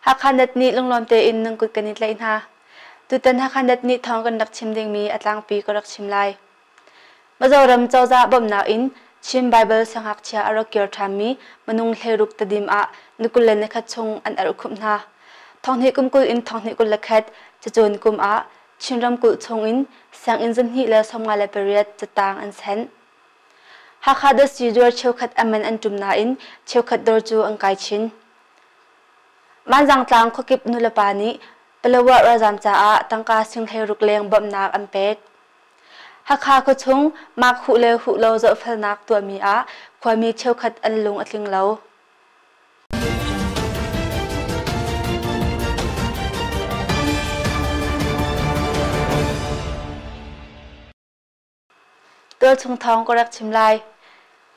Hakha Net nih lunglawm tein nan kut kan i tlaih hna. Tutan Hakha Net nih thawng kan rak chim dingmi a tlangpi ka rak chim lai. Mizoram cozah bawmhnak in Chin Baibal siangngakchia a rak kir ṭhanmi minung 16 Tedim ah ni 21 chung an erhkhumh hna. Thonghnih kum 20 in thonghnih 21 cacawn kum ah Chin ramkulh chungin sianginn 258 catang an senh. Hakha dasi dawr cheukhat a man an ṭum nain cheukhat dawr cu an kai chin. Vanzangtlang khuakip nulepa nih Palawa ralzaam caah tangka sing 16 leng bawmhnak an pek. Hakha khuachung mak huh le huh lo zohfelnak tuahmi ah khuami cheukhat an lung a tling lo. Tualchung thawng ka rak chim lai.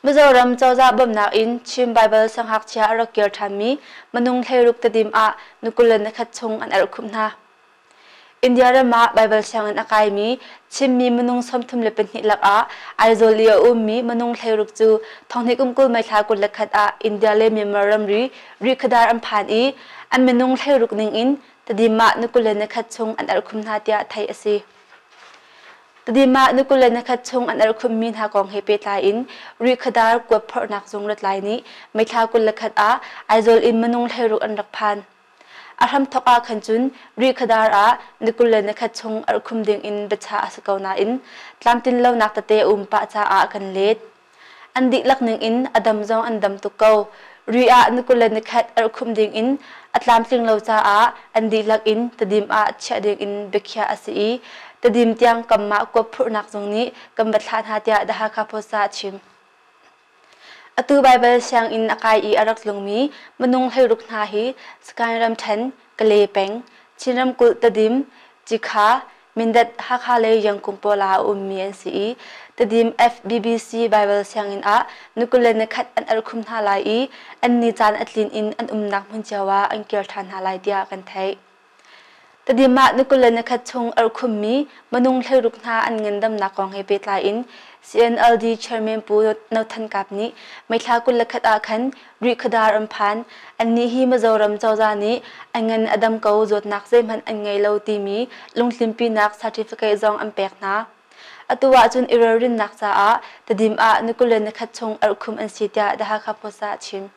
Mizoram cozah bawmhnak in Chin Baibal siangngakchia a rak kir ṭhanmi minung 16 Tedim ah ni 21 chung an erhkhumh hna. India ram ah Baibal sianginn a kaimi Chinmi minung 32 lakah Aizawl i a ummi minung 16 cu thonghnih kum 20 May thla 21 ah India le Myanmar ramri Rihkhadar an phan i an minung 16 ning in Tedim ah ni 21 chung an erhkhumh hna tiah theih a si. Tedim ah ni 21 chung an erhkhumhmi hna kong he pehtlai in Rihkhadar kuatphorhnak zung lutlai nih May thla 21 ah Aizawl in minung 16 an rak phan. A hramthawk ah khan cun Rihkhadar ah ni 21 chung erhkhum ding in biachah a si ko nain tlamtlin lonak tete a um pah caah kan let. An dihlak ning in a dam zong an dam tuk ko. Ri ah ni 21 erhkhumh ding in a tlamtling lo caah an dihlak in Tedim ah chiah ding in biakhiah a si i Tedim tiang kanmah kuat phurhnak zung nih kan va thlah hna tiah The Hakha Post ah a chim. Atu Baibal sianginn a kai i a rak tlungmi minung 16 hna hi Sagaing ramṭhen, Kalay peng, Chin ramkulh Tedim, Cikha, Mindat Hakha le Yangkung pawl ah a ummi an si i Tedim FBBC Baibal sianginn ah ni 21 an erhkhum hna lai i an ni caan a tlin in an umnak hmun cio ah an kir ṭhan hna lai tiah kan theih. Tedim ah ni 21 chung erhkhummi minung 16 hna an ngandamnak kong he pehtlai in CNLD Chairman Pu No Than Kap nih May thla 21 ah khan Rihkhadar an phan. Annih hi Mizoram cozah nih a ngan a dam ko zawtnak zeihmanh an ngei lo timi lungtlinpinak certificate zong an pek hna. Atu ahcun i ralrinnak caah Tedim ah ni 21 chung erhkhum an si tiah The Hakha Post ah a chim.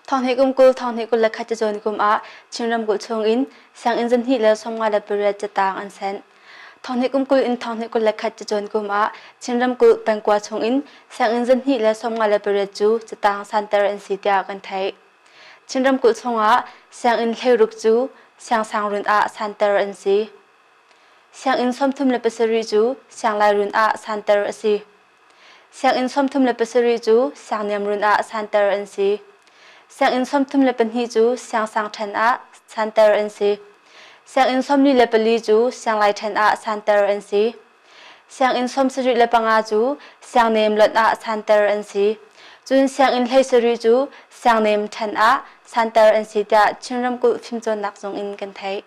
Thonghnih kum 20, thonghnih 21 cacawn kum ah Chin ramkulh chungin sianginn 258 catang an senh. Thonghnih kum 20 in thonghnih 21 cacawn kum ah Chin ramkulh pengkua chungin sianginn 258 cu catang santer an si tiah kan theih. Chin ramkulh chungah sianginn 16 cu siangsangrun ah santer an si. Sianginn 37 cu sianglairun ah santer a si. Sianginn 37 cu siangniamrun ah santer an si. Sianginn 32 cu siangsang ṭhen ah santer an si. Sianginn 44 cu sianglai ṭhen ah santer an si. Sianginn 75 cu siangnem lonh ah santer an si. Cun sianginn 17 cu siangnem ṭhen ah santer an si tiah Chin ramkulh fimcawnnak zung in kan theih.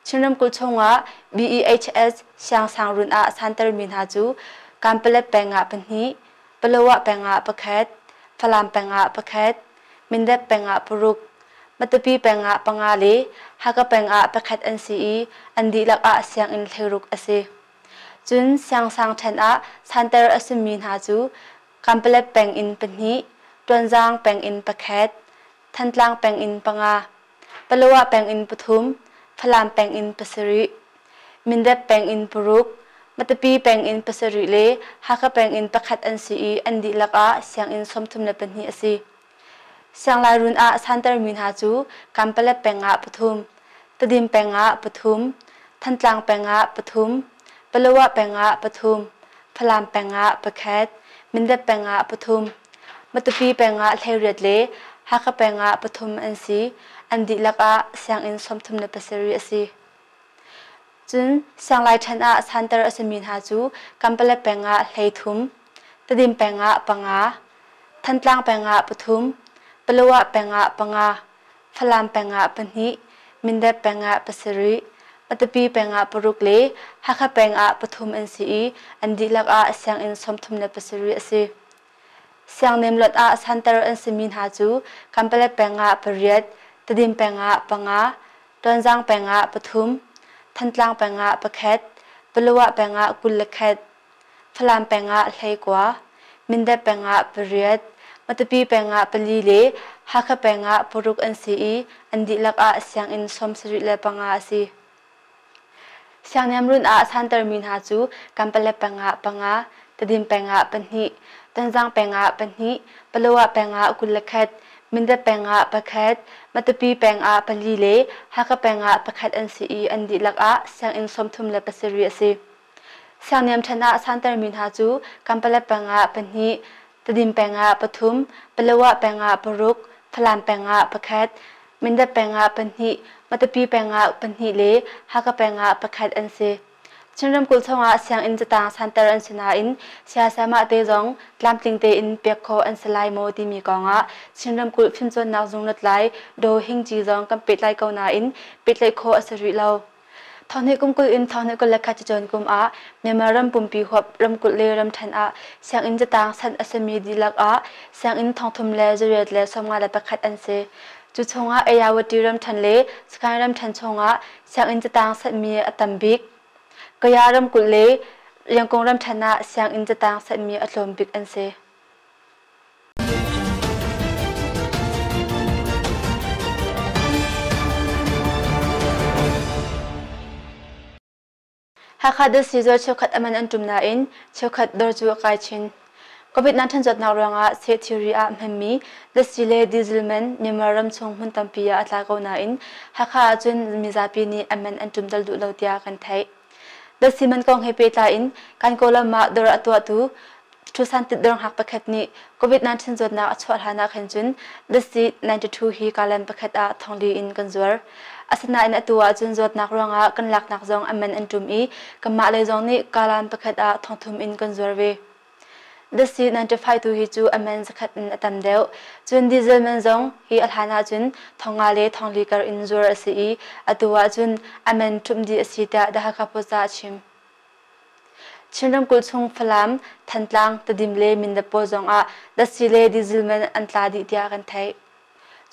Chin ramkulh chungah BEHS siangsangrun ah santermi hna cu Kanpalet peng ah pahnih, Palawa peng ah pakhat, Falam peng ah pakhat, Mindat peng ah paruk, Matupi peng ah panga le Hakha peng ah pakhat an si i an dihlak ah sianginn 16 a si. Cun siangsang ṭhen ah santer a simi hna cu Kanpalet peng in pahnih, Ṭuanzaang peng in pakhat, Thantlang peng in panga, Palawa peng in pathum, Falam peng in pasarih, Mindat peng in paruk, Matupi peng in pasarih le Hakha peng in pakhat an si i an dihlak ah sianginn 32 a si. Sianglairun ah santermi hna cu Kanpalet peng ah pathum, Tedim peng ah pathum, Thantlang peng ah pathum, Palawa peng ah pathum, Falam peng ah pakhat, Mindat peng ah pathum, Matupi peng ah 18 le Hakha peng ah pathum an si. An dihlak ah sianginn 37 a si. Cun Sianglai ṭhen ah santer a simi hna cu Kanpalet peng ah 13, Tedim peng ah panga, Thantlang peng ah pathum, Palawa peng ah panga, Falam peng ah pahnih, Mindat peng ah pasarih, Matupi peng ah paruk le Hakha peng ah pathum an si i an dihlak ah sianginn 37 a si. Siangnemlot ah santer an simi hna cu Kanpalet peng ah pariat, Tedim peng ah panga, Tonzang peng ah pathum, Thantlang peng ah pakhat, Paletwa peng ah 21, Falam peng ah 19, Mindat peng ah pariat, Matupi peng ah pali le Hakha peng ah paruk an si i an dihlak ah sianginn 75 a si. Siangniamrun ah santermi hna cu Kanpalet peng ah panga, Tedim peng ah pahnih, Tonzang peng ah pahnih, Paletwa peng ah 21, Mindat peng ah pakhat, Matupi peng ah pali le Hakha peng ah pakhat an si i an dihlak ah sianginn 37 a si. Siangniam ṭhen ah santermi hna cu Kanpalet peng ah pahnih, Tedim peng ah pathum, Paletwa peng ah paruk, Falam peng ah pakhat, Mindat peng ah pahnih, Matupi peng ah pahnih le Hakha peng ah pakhat an si. Chin ramkulh chungah sianginn catang santer an si nain siasama te zong tlamtling tein pek khawh an si lai maw timi kongah Chin ramkulh fimcawnnak zung lutlai Daw Hing Ci zong kan pehtlai ko nain pehtlaih khawh a si rih lo. Thonghnih kum 20 in thonghnih 21 cacawn kum ah Myanmar ram pumpi huap ramkulh le ramṭhen ah sianginn catang sanh a simi dihlak ah sianginn 3851 an si. Cu chungah Ayawati ramṭhen le Sagaing ramṭhen chungah sianginn catang sanhmi a tam bik. Kaya ramkulh le Yangon ramṭhen ah sianginn catang sanhmi a tlawm bik an si. Hakha datsi zuar cheukhat a man an ṭum nain cheukhat dawr cu a kai chin. COVID-19 zawtnak ruangah seh thilri ah hmanmi datsi le diesel man Myanmar ram chung hmun tampi ah a tla ko nain Hakha ahcun mizapi nih a man an ṭumter duh lo tiah kan theih. Datsi man kong he pehtlai in kan Kawlram ah dawr a tuahtu Ṭhusan tit-dawrhngak pakhat nih COVID-19 zawtnak a chuah hlan ah khan cun datsi 92 hi kalan pakhat ah thongli in kan zuar. Asinain atu ahcun zawtnak ruangah kan laknak zong a man an ṭum i kanmah lei zong nih kalan pakhat ah thongthum in kan zuar ve. Datsi 95 tu hi cu a man zakhat in a tam deuh. Cun diesel man zong hi a hlan ahcun thonga le thongli kar in zuar a si i atu ahcun a man ṭhumh dih a si tiah The Hakha Post ah a chim. Chin ramkulh chung Falam, Thantlang, Tedim le Mindat pawl zongah datsi le diesel man an tla dih tiah kan theih.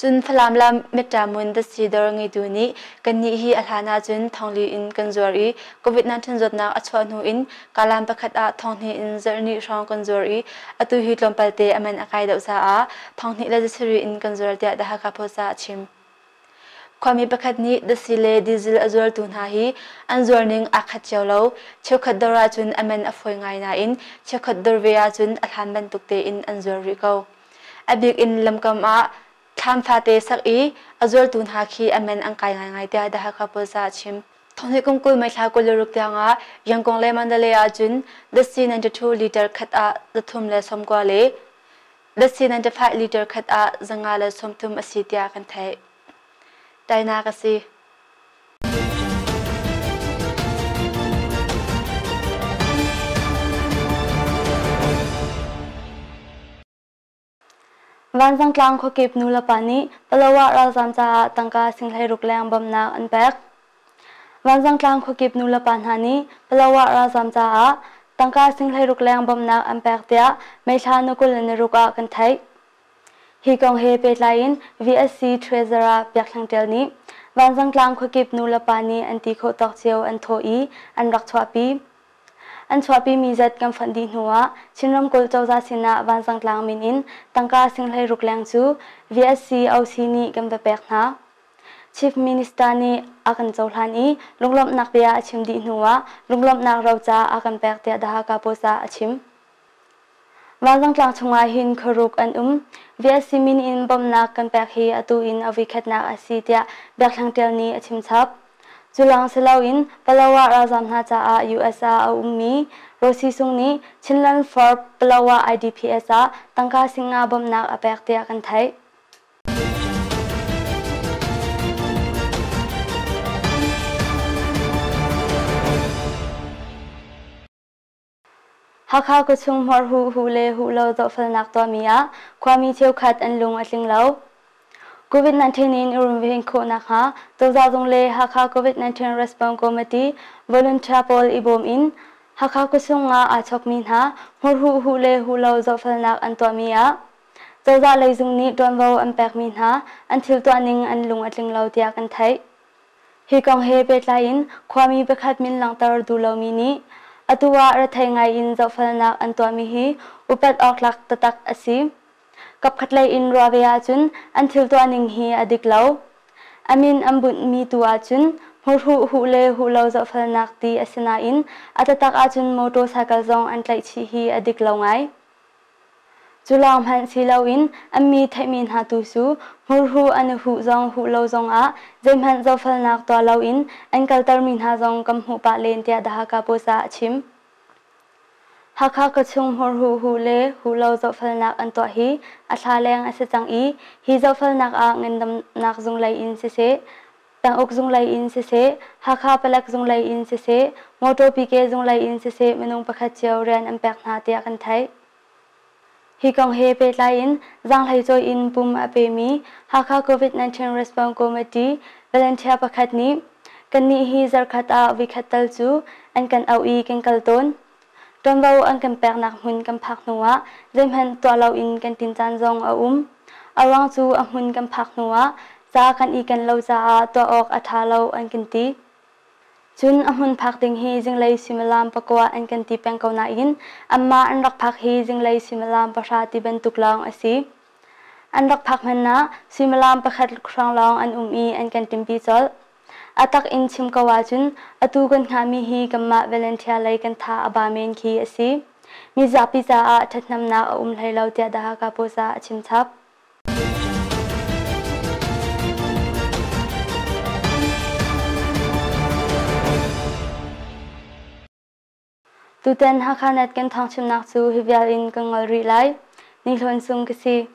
Cun Falam lam Mettamun datsi dawr ngeitu nih kannih hi a hlan ahcun thongli in kan zuar i COVID-19 zawtnak a chuah hnu in kalam pakhat ah thonghnih in zarhnih hrawng kan zuar i atu hi tlawmpal te a man a kai deuh caah thonghnih le zasarih in kan zuar tiah The Hakha Post ah a chim. Khuami pakhat nih datsi le diesel a zuartu hna hi an zuarning aa khat cio lo. Cheukhat dawr ahcun a man a fawi ngai nain cheukhat dawr ve ahcun a hlan bantuk tein an zuar rih ko. A bik in lamkam ah thlam fate sak i a zuartu hna khi a man an kai ngaingai tiah The Hakha Post ah a chim. Thonghnih kum 20 May thla 26 tiangah Yangon le Mandalay ahcun datsi 92 liter khat ah 390 le Datsi 95 liter khat ah 530 a si tiah kan theih. Tainak a si. Vanzangtlang khuakip nulepa nih Palawa ralzaam caah tangka sing 16 leng bawmhnak an pek. Vanzangtlang khuakip nulepa hna nih Palawa ralzaam caah tangka sing 16 leng bawmhnak an pek tiah May thla ni 26 ah kan theih. Hi kong he pehtlai in VSC Treasurer Biak Thlang Ṭial nih Vanzangtlang khuakip nulepa nih an ti khawh tawk cio an thawh i an rak chuahpi. An chuahpimi zat kan fonh dih hnu ah Chin ramkulh cozah sin ah Vanzangtlang min in tangka sing 16 leng cu VSC OC nih kan va pek hna. Chief Minister nih a kan cohlan i lunglawmhnak bia a chim dih hnu ah lunglawmhnak roca a kan pek tiah The Hakha Post ah a chim. Vanzangtlang chungah hin khuaruk an um. VSC min in bawmhnak kan pek hi atu in a voikhatnak a si tiah Biakthlang Ṭial nih a chim chap. Cu lawng si loin Palawa ralzaam hna caah US ah a ummi Rosi Sung nih Chinland for Palawa IDPS ah tangka singa bawmhnak a pek tiah kan theih. Hakha khuachung hmawrhuh huh le huh lo zohfelnak tuahmi ah khuami cheukhat an lung a tling lo. COVID-19 in i runven khawh nakhnga cozah zung le Hakha COVID-19 Response Committee volunteer pawl i bawm in Hakha khuasung ah aa chawkmi hna hmurhuh huh le huh lo zohfelnak an tuahmi ah cozah lei zung nih ṭuanvo an pekmi hna an thil tuahning an lung a tling lo tiah kan theih. Hi kong he pehtlai in khuami pakhat min langhter duh lomi nih atu ah rethei ngai in zohfelnak an tuahmi hi upat awktlak taktak a si. Kapkhatlei in ruah ve ahcun an thil tuahning hi a dik lo. A min an bunhmi tu ahcun hmurhuh huh le huh lo zohfelnak ti a si nain a taktak ahcun motorcycle zong an tlaihchih hi a dik lo ngai. Cu lawng hmanh si loin an mi theihmi hna tu cu hmurhuh an i huh zong huh lo zongah zeihmanh zohfelnak tuah loin an kaltermi hna zong kan hmuh pah len tiah The Hakha Post ah a chim. Hakha khuachung hmurhuh huh le huh lo zohfelnak an tuah hi a thla leng a si cang i hi zohfelnak ah ngandamnak zung lei in siseh, penguk zung lei in siseh, Hakha palek zung lei in siseh, motor PK zung lei in siseh minung pakhat cio rian an pek hna tiah kan theih. Hi kong he pehtlai in zaanghleicawi in pum a pemi Hakha COVID-19 Response Committee volunteer pakhat nih kannih hi zarkhat ah voikhat tal cu an kan auh i kan kal tawn. Ṭuanvo an kan peknak hmun kan phak hnuah zeihmanh tuah loin kan tin caan zong a um. A ruang cu a hmun kan phak hnuah ca kan i ken lo caah tuah awk a ṭha lo an kan ti. Cun a hmun phak ding hi zinglei suimilam pakua an kan ti peng ko nain anmah an rak phak hi zinglei suimilam pahra ti bantuk lawng a si. An rak phak hmanh ah suimilam pakhat hrawng lawng an um i an kan ṭimpi colh. A tak in chim ko ahcun atu kan hngahmi hi kanmah volunteer lei kan tha a ba men khi a si. Mizapi caah ṭhathnemnak a um hlei lo tiah The Hakha Post ah a chim chap. Tutan Hakha Net kan thawngchimnak cu hi vial in kan ngol rih lai. Ni Hlawn Sung ka si.